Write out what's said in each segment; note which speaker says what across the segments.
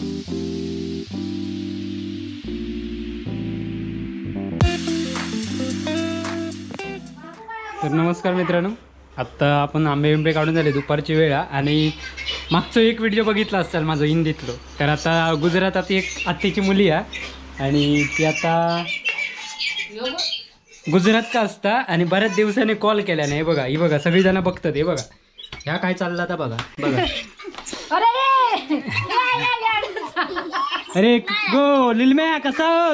Speaker 1: तर नमस्कार मित्रांनो, आत्ता आपण आंबे बिंबे काढून झाले, दुपारची वेळ आणि मागचं एक व्हिडिओ बघितला असेल माझं हिंदीतलं. तर आता गुजरातात एक आत्याची मुली आहे आणि ती आता गुजरात का असता आणि बऱ्याच दिवसांनी कॉल केला नाही. बघा ही बघा सगळीजण बघतात, हे बघा ह्या काय चाललं आता बघा बघा. अरे गो लिलम्या कसा?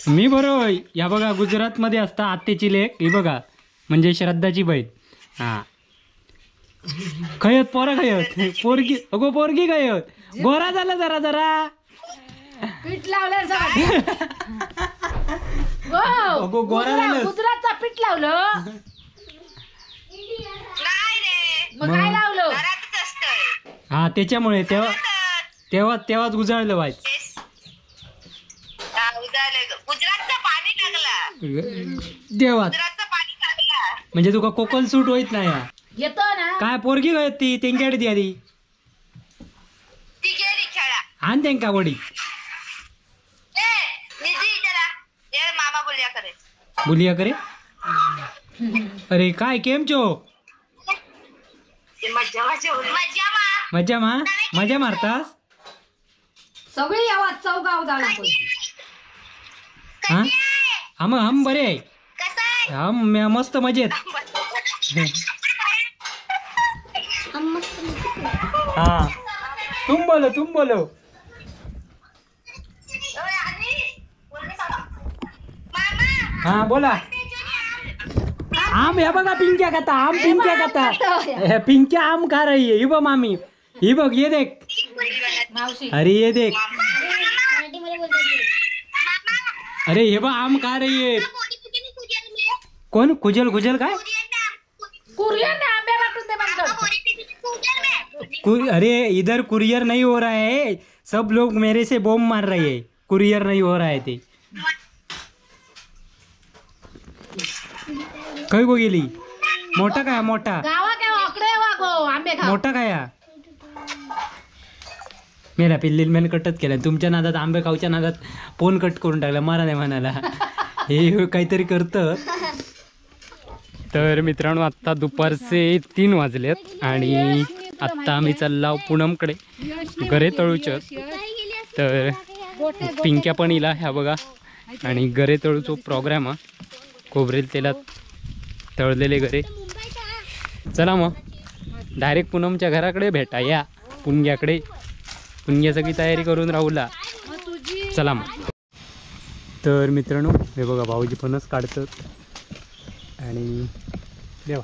Speaker 1: मी बरोबर. या बघा गुजरात मध्ये असता आत्याची लेक, ही बघा म्हणजे श्रद्धाची बहीण. हा खयत पोरं खयत पोरगी, अगो पोरगी खयत गोरा झाला जरा जरा
Speaker 2: पीठ लावलं.
Speaker 1: अगो गोरा झालं,
Speaker 2: गुजरातचा पीठ लावलं. मग काय लावलं?
Speaker 1: हा त्याच्यामुळे तेव्हा तेव्हा तेव्हाच उजाळलं व्हायचं. देवा म्हणजे तुका कोकण सूट होईत नाही
Speaker 2: येतो ना.
Speaker 1: काय पोरगी गळत ती तेंक्याकडे ती आधी आण तेंका वडी बोलिया करे. अरे काय केम चो? मजा मा मजा मारतास
Speaker 2: सगळी आवाज चौगाव झाला.
Speaker 1: हा हम बरे आहे, हम मस्त मजेत. हा तुम बोलो तुम बोलो. हा बोला. आम हे बघा पिंक्या खाता, आम पिंक्या खाता, पिंक्या आम खा रही है. ही बघ मामी, ही बघ ये देख, अरे ये देख, अरे हे बघ आम खा रही है. कोण कुजल? कुजल काय? अरे इधर कुरियर नहीं हो रहा है, सब लोग मेरे से बॉम्ब मार रहे हैं, कुरियर नहीं हो रहा है. ते खय गो गेली? मोठा काय मोठा मोठा काय मेला पिल्लील मेन कटच केला तुमच्या नादात, आंबे खाऊच्या नादात फोन कट करून टाकला. मारा नाही म्हणाला हे काहीतरी करतं. तर मित्रांनो आत्ता दुपारचे 3 वाजलेत आणि आत्ता आम्ही चाललो पूनमकडे गरे तळूच्या. तर पिंक्या पण इला ह्या बघा आणि गरे तळूचो प्रोग्राम हा, खोबरेल तेलात तळलेले गरे. चला मग डायरेक्ट पूनमच्या घराकडे भेटा या, पुणग्याकडे. पुणग्या सगळी तयारी करून राहूला. चला मग. तर मित्रांनो हे बघा भाऊजी फणस काढतात आणि देवा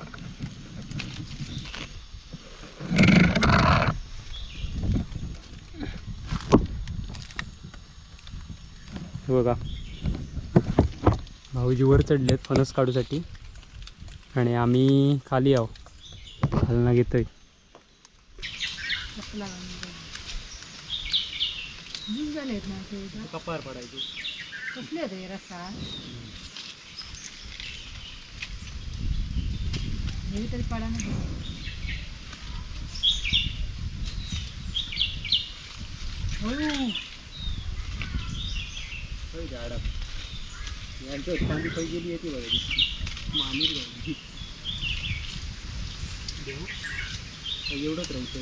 Speaker 1: बघा भाऊजी वर चढलेत फणस काढूसाठी आणि आम्ही खाली आहो, खालना घेतोय. कपार पडायचे
Speaker 2: कसले रे रसा हे तरी पडा नाही.
Speaker 1: यांच्या पाणी पै गेली येते बघा मामी एवढंच राहतो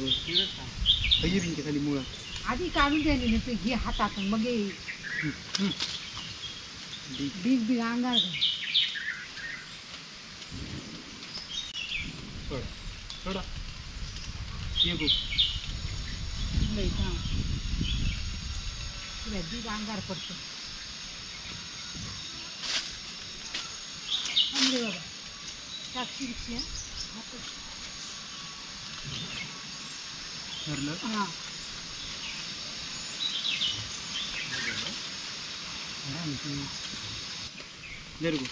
Speaker 1: पै खाली मुळात
Speaker 2: आधी काढून द्यायली नाही घे हातात मग बीज बीज अंगार
Speaker 1: थोडा ये
Speaker 2: बीज अंगार पडतो. बाबा साक्षी रिक्षी
Speaker 1: ठरलं.
Speaker 2: हां
Speaker 1: गो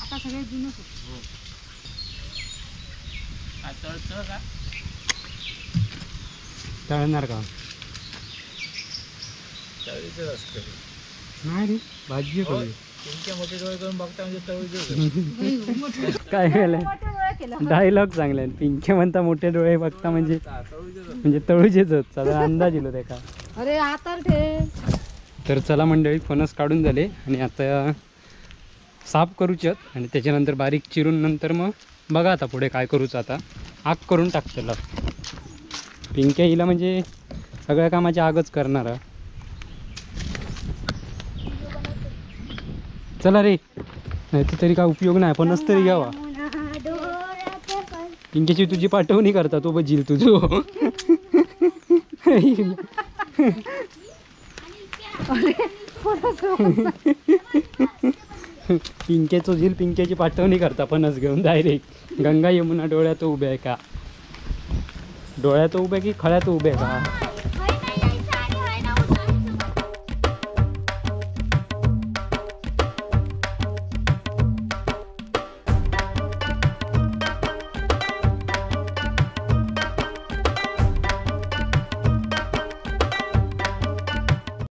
Speaker 2: आता आता सगळे जुनच होतं.
Speaker 1: तळणार का? नाही रे, भाजी करूया. काय केलं?
Speaker 2: मोठे डोळे केलं.
Speaker 1: डायलॉग चांगले. पिंके म्हणता मोठे डोळे बघता म्हणजे म्हणजे तळूचेच होत, साधारण अंदाज इलो त्याका.
Speaker 2: अरे आता ठे.
Speaker 1: तर चला मंडळी, फणस काढून झाले आणि आता साफ करूच्यात आणि त्याच्यानंतर बारीक चिरून नंतर मग बघा आता पुढे काय करूचं. आता आग करून टाकतेला पिंक्या हिला, म्हणजे सगळ्या कामाची आगच करणार. चला रे, नाही तर तरी काय उपयोग नाही, फणस तरी घ्यावा. पिंक्याची तुझी पाठवणी करता तो बजील तुझो. पिंक्याचो झील पिंक्याची पाठवणी करता फणस घेऊन डायरेक्ट. गंगा यमुना डोळ्यात उभे आहे का? डोळ्यात उभे की खळ्यात उभे आहे का?